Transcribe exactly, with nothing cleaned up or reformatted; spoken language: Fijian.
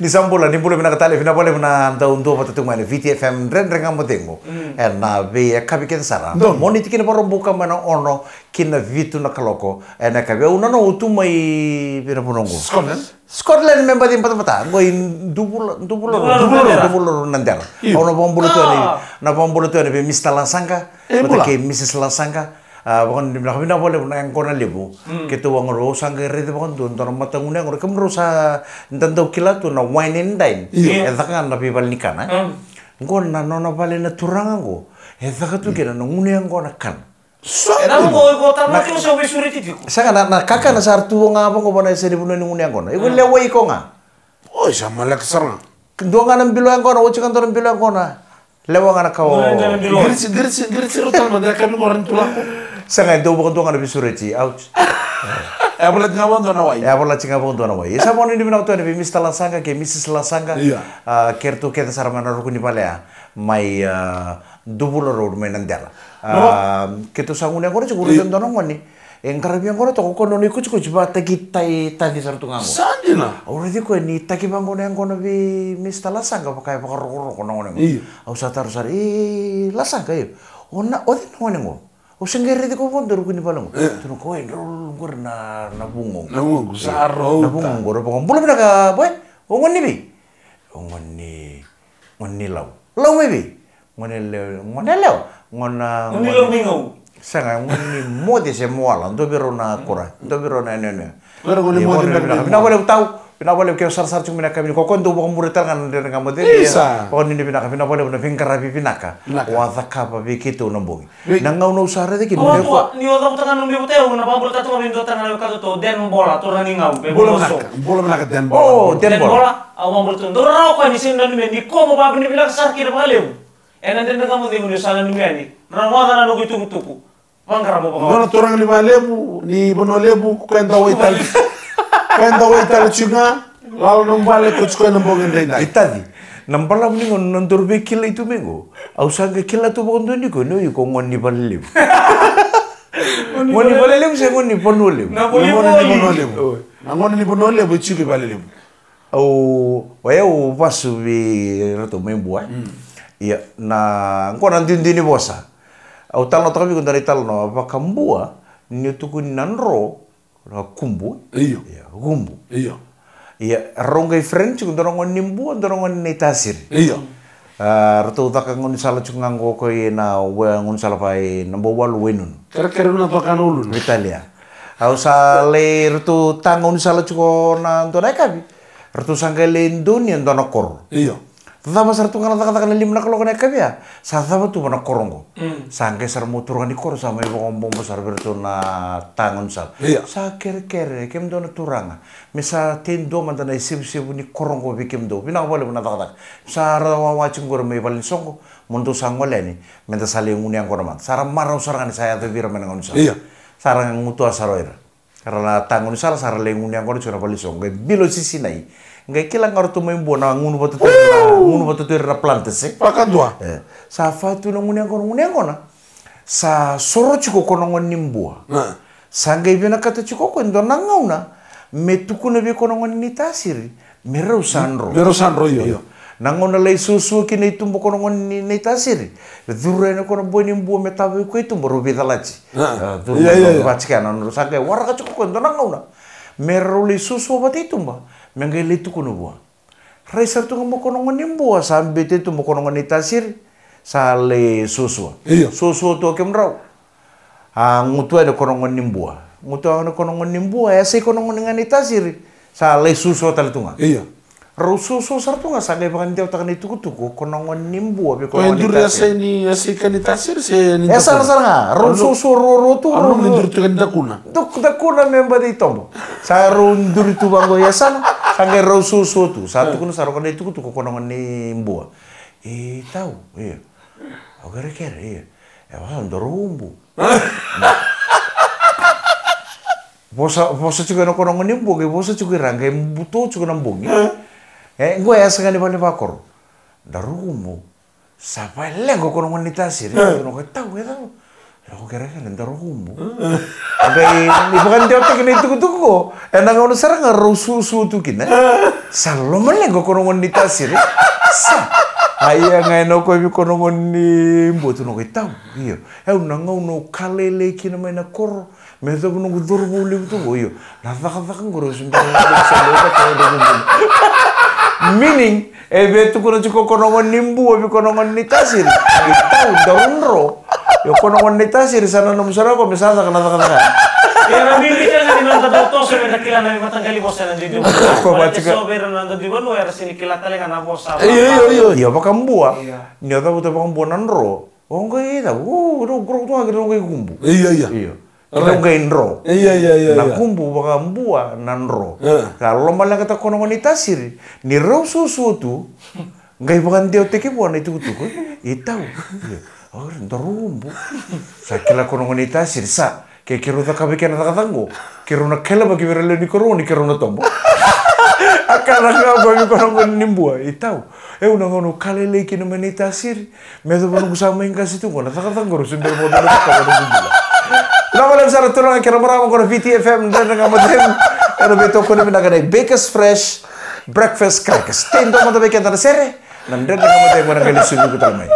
Ni sa bula, ni bula vinaka tale, vinaka vakalevu na dau duavata tu mai na V T F M Dredre Ga Mo Cegu. Ena veiyakavi kece sara. Donu. Moniti ki na Vakaraubuka mai na ono ki na vitu na kaloko. Ena yakavi au nanuma au tu mai vei na vanua oqo. Scotland? Scotland me baci batabata. Oqo i Duvula, Duvula Road. Duvula Road. Duvula Road, Nadera. Io. Au na vakabula tu yani, na vakabula tu yani vei Mister Lasaqa. E, vata bula. Kei Missus Lasaqa. A, vakanuinui vinaka, vinaka vakalevu na yaqona levu. Keitou a gauna au sa qai raici vakadua, dua na matagunu yaqona. Kemudrau sa da dau kila tu na wine and dine. Io. E caka ga na veivale ni kana, e? Oqo na nona vale na turaga oqo. E caka tu kina na gunu yaqona kana. Sa dina. Oqo, oqo tale na kila sa veisureti tiko. Sega, na, na kakana sa tu ga vaqo vana e sega ni vanua ni gunu yaqona. Iko lewa iko ga. Oi, sa maleka sara ga. Dua ga na bilo yaqona, oti ga dua na bilo yaqona. Lewa ga na ka o. Qiriti, qiriti, qiriti rau tale mada, e ka ni qori ni tulako. Sega, e dau vakadua ga na veisureti, ouch. E a volati ga vakadua na wai. E a volati ga vakadua na wai. E sa vakanuinui vinaka tu yani vei Mister Lasaqa kei Missus Lasaqa. Ia. A, kei ratou kece sara mai na ruku ni vale ya. Mai, a, Duvula Road, mai Nadera. A, keitou sa gunu yaqona tiko, au raica e dua na gone. E qaravi yaqona toka, o koya nona ikotikoti vata kei tai taci sara tu ga qo. Sa dina. Au raici koya ni taki vaqo na yaqona vei Mister Lasaqa, vaka e vakarokoroko na gone qo. Io. Au sa taro sara, e, Lasaqa, io. O na, o cei na gone qo? Au se qai raici koya vakadua ruku ni vale qo. E. Tukuna o koya, e, drau qori na, na vugo. Na vugo, sa rauta. Na vugo qori, vaka, bula vinaka, boy. O gone ni vei? O gone ni, gone ni Lau. Lau mai vei? Gone lewa, gone lewa, gone, gone Lau mai Gau. Sega, gone ni Moce se Moala, dua vei rau na kura, dua vei rau na yanuyanu. Vei rau gone ni Moce, vinaka vakalevu tau, vinaka vakalevu ke o sarasara tiko mai na yakavi nikua, ko dau vakamuria tale ga na Dredre Ga Mo Cegu. Isa. Vakanuinui vinaka, vinaka vakalevu na veiqaravi vinaka. Vinaka. O a cakava vei keitou na bogi. Vei. Na gauna au sa raica kina. O, ni o cavuta ga na nomu veivuta, au na vakabulataka tiko vei dua tale ga na wekadatou, o Den Bola, turaga ni Gau, vei Bola Voso. Vinaka, bula vinaka Den Bola. O, Den Bola. Den Bola. Au vakabula tu, dou rarawa koya ni sega ni nanumi yani, ni koya mo vakavinavinaka sara kina vakalevu. Ena Dredre Ga Mo Cegu niu sa nanumi yani, rogoca na noqu itukutuku. Vaqara mo vaqara. Nona turaga ni Valevu, ni Vanua Levu, ko koya e dau wai tale. Ko koya e dau wai tale tiko ga, lala nomu vale ko tiko ena bogi edaidai. Itaci, na balavu ni gauna na daru veikilai tu mai qo. Au sa qai kila tu vakadua ni ko, ni o iko gone ni Valelevu. Gone ni Valelevu se gone ni Vanua Levu? Na gone ni Vanua Levu. Na gone ni Vanua Levu e tiko i Valelevu. Au, o yau vasu vei ratou mai Bua, e? Mm. Ia, na, qo na duidui ni vosa. Au talanoataka vei iko dua na italanoa vakabua, ni o tukuni na dro, na kubu. Io. Ia, kubu. Io. Ia, rau qai friend tiko, dua na gone ni Bua, dua na gone ni Naitasiri. Io. A, ratou caka gaunisala tiko ga qo ko i na we gaunisala vaka i Nabouwalu, Wainunu. Kerekere na toka na uluna. Vitalia. Au sa lai ratou ta gaunisala tiko na dua na yakavi. Ratou sa qai lai donuya e dua na koro. Io. Cava sara tu ga na cakacaka na lima na kaloko na yakavi ya. Sa cava tu va na koro qo. Mm. Sa qai sara mo turaga ni koro sa mai vakabobo sara vei ratou na ta gaunisala. Io. Sa kerekere, kemudou na turaga. Me sa tei dua mada na isevusevu ni koro qo vei kemudou. Vinaka vakalevu na cakacaka. Sa ra wawa tiko qori mai vale ni soqo, mo dou sa gole yani, me da sa lai gunu yaqona mada. Sa ra marau sara ga ni sa yaco vei ira mai na gaunisala. Io. Sa ra gutuwa sara o ira. Ra na ta gaunisala, sa ra lai gunu yaqona tiko na vale ni soqo. Qai bilo sisinai. Qai kila ga ratou mai Bua na gunu vata tu ira na, gunu vata tu ira na planters, e? Vakadua. E. Sa fa tu na gunu yaqona, gunu yaqona. Sa soro tiko ko na gone ni Bua. A. Sa qai vinakata tiko ko e dua na gauna me tukuna vei ko na gone ni Naitasiri me rau sa dro. Me rau sa dro, io, io. Na gauna lai suasua kina i tuba ko na gone ni Naitasiri, curu yani ko na boy ni Bua me tava i koya i tuba, rau veicalati. A. A, curu, io, io, io. Vakatikina na nodra, sa qai waraka tiko ko e dua na gauna me rau lai suasua vata i tuba, me qai lai tukuna vua. Rai sara tu ga mai ko na gone ni Bua, sa biuta i tuba ko na gone ni Naitasiri, sa lai suasua. Io. Suasua tu o kemudrau. A, gutuwa yani ko na gone ni Bua. Gutuwa yani ko na gone ni Bua, e yasai ko na gone ga ni Naitasiri, sa lai suasua tale tu ga. Io. Rau suasua sara tu ga, sa qai vakadewataka na itukutuku ko na gone ni Bua vei ko na gone ni Naitasiri. Ko e duri yasai ni, yasai ka ni Naitasiri se ni Dakuna? E sara sara ga, rau suasua ruarua tu, rau duri tu ka ni Dakuna. Duk-, Dakuna me baci tobo. Sa rau duri tu vaqo i yasana, sa qai rau suasua tu. Sa tukuna sara ko na itukutuku ko na gone ni Bua. E tau, io. Au kerekere, io. E vaka dua rau ubu. Vosa, vosa tiko na ko na gone ni Bua, qai vosa tiko i ra, qai buto tiko na bogi. E, qo e yasa ga ni vale vakoro. Daru ubu. Sa valeqa ko na gone ni Naitasiri. E. Tukuna ko e tau, e tau. Rau kerekere, daru kubu. Qai ni vakadewataki na itukutuku qo, ena gauna sara ga rau suasua tu kina, sa lomaleqa o kono gone ni tasiri. Sa a ia ga ena o koya vei kono gone ni bua tu na qai tau. Io. Au na gauna au ka lailai kina mai na koro me yacova noqu cauravou levu tu qo, io, na cakacaka qo rau se bera. Meaning, e via tukuna tiko o kono gone ni bua vei kono gone ni tasiri, i tau, daru dro. Io, kono gone ni tasiri sa na nomu sara ko me sa caka na cakacaka. Era bibi tale ga ni noda dau toso me da kila na veimataqali vosa ena duidui. Ko vacika. So vei ira na noda dui vanua era sega ni kila tale ga na vosa. Io, io, io. Io, vakabua. Io. Ni o cavuta vakabua na dro. O qai cau, o, rau, rau tu ga kei rau qai kubu. Io, io. Io. Right. Rau qai dro. Io, io, io, io. Na kubu vakabua na dro. Io. Ka lomaleqataka kono gone ni tasiri ni rau suasua tu. Qai vakadewataki vua na itukutuku. I tau. Io. O ira daru kubu. Sa kila kono gone ni tasiri sa. Ke keirau cakava kei na cakacaka qo, keirau na kailavaki vei ira lewe ni koro ni keirau na tobo. A ka na ka qo vei kono gone ni bua, i tau. Au na gauna au ka lailai kina mai na itasiri me yacova noqu sa mai qase tu qo, na cakacaka qo rau se bera vakadua na cakacaka na bubula. Vinaka vakalevu sara turaga kei na marama qo na V T F M, Dredre Ga Mo Cegu. Ena veitokoni vinaka nei Bakers Fresh Breakfast Crackers. Tei dua mada vei keda na sere, na Dredre Ga Mo Cegu ena qai lesu tiko tale mai.